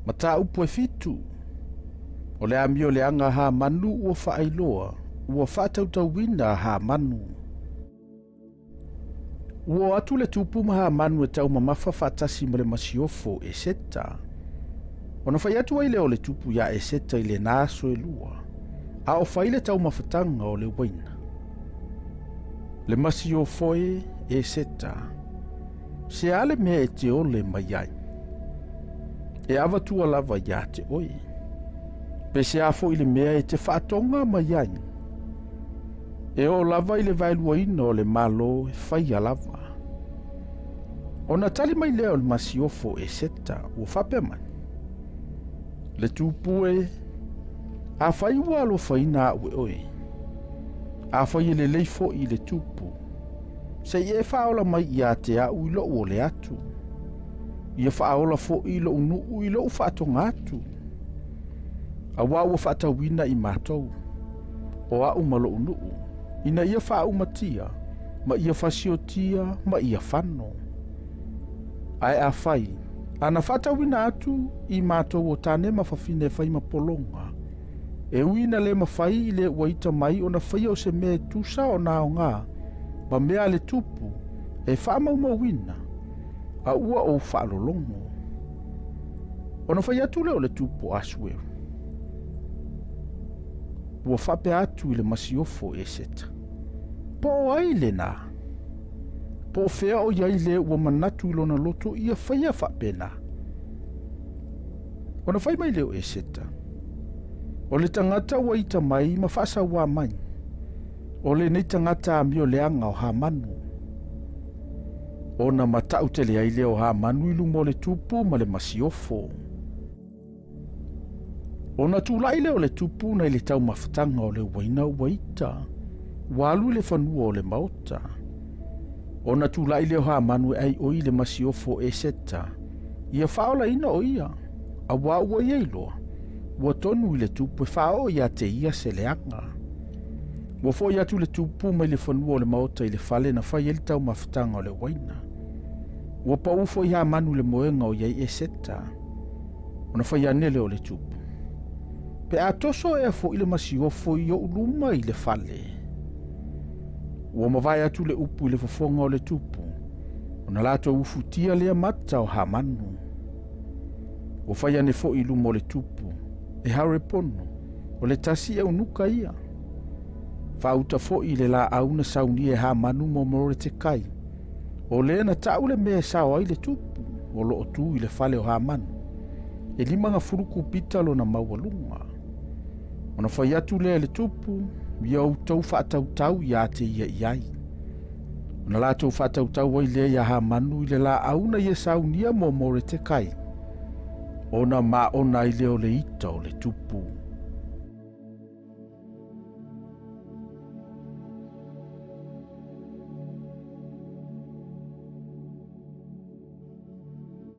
Mataupu e fitu. O le amio leaga a Hamanu ua faailoa, ua faatautauina a Hamanu. Ua o atu le tupu ma Hamanu e taumamafa faatasi ma le masiofo Eseta. Ona fai atu ai lea o le tupu iā Eseta i lena aso e lua, a o fai le taumafataga o le uaina. Le masiofo e Eseta, se a le mea e te ole mai ai? E avatua lava iā te oe. Pe se a foi le mea e te faatoga mai ai? E oo lava i le vaeluaina o le Malo e faia lava. Ona tali mai lea o le masiofo Eseta ua faapea mai, Le tupu e, afai ua alofaina au e oe, afai e lelei foi i le tupu, se i e faaola mai ia te au i lou ole atu, ia faaola foi i lou nuu i lou faatoga atu, auā ua faatauina i matou, o au ma lou nuu, ina ia faaumatia, ma ia fasiotia, ma ia fano. Ae afai, ana faatauina atu i matou o tane ma fafine e fai ma pologa, e ui ina le mafai i le ua ita mai ona faia o se mea e tusa ona aoga ma mea a le tupu e faamaumauina, a ua ou faalologo. Ona fai atu lea o le tupu o Asueru, Ua faapea atu i le masiofo Eseta, Po o ai lena? Po o fea o i ai le ua manatu i lona loto ia faia faapena? Ona fai mai lea o Eseta, O le tagata ua ita mai ma faasauā mai, o lenei tagata amio leaga o Hamanu. Ona mataʻu tele ai lea o Hamanu i luma o le tupu ma le masiofo. Ona tulai lea o le tupu nai le taumafataga o le uaina ua ita, ua alu i le fanua o le maota. Ona tulai lea o Hamanu e ai oi i le masiofo o Eseta, ia faaolaina o ia, auā ua ia iloa, ua tonu i le tupu e faaoo ia te ia se leaga. Ua foi atu le tupu mai le fanua o le maota i le fale na fai ai le taumafataga o le uaina. Ua pau foi Hamanu i le moega o i ai Eseta. Ona fai ane lea o le tupu, Pe a toso ea foi le masiofo i ou luma i le fale. Ua mavae atu le upu i le fofoga o le tupu, ona latou ufutia lea mata o Hamanu. Ua fai ane foi i luma o le tupu, e Harepono, o le tasi eunuka ia. Faauta foi i le laau na saunia e Hamanu mo Moretekai, O lea na tau le mea e sao ai le tupu o lo o tu i le fale o Hamanu, e 50 kupita lona maualuga. Ona fai atu lea e le tupu, ia outou faatautau ia te ia i ai. Ona latou faatautau ai lea iā Hamanu i le laau na ia saunia mo Moretekai, ona maona ai lea o le ita o le tupu.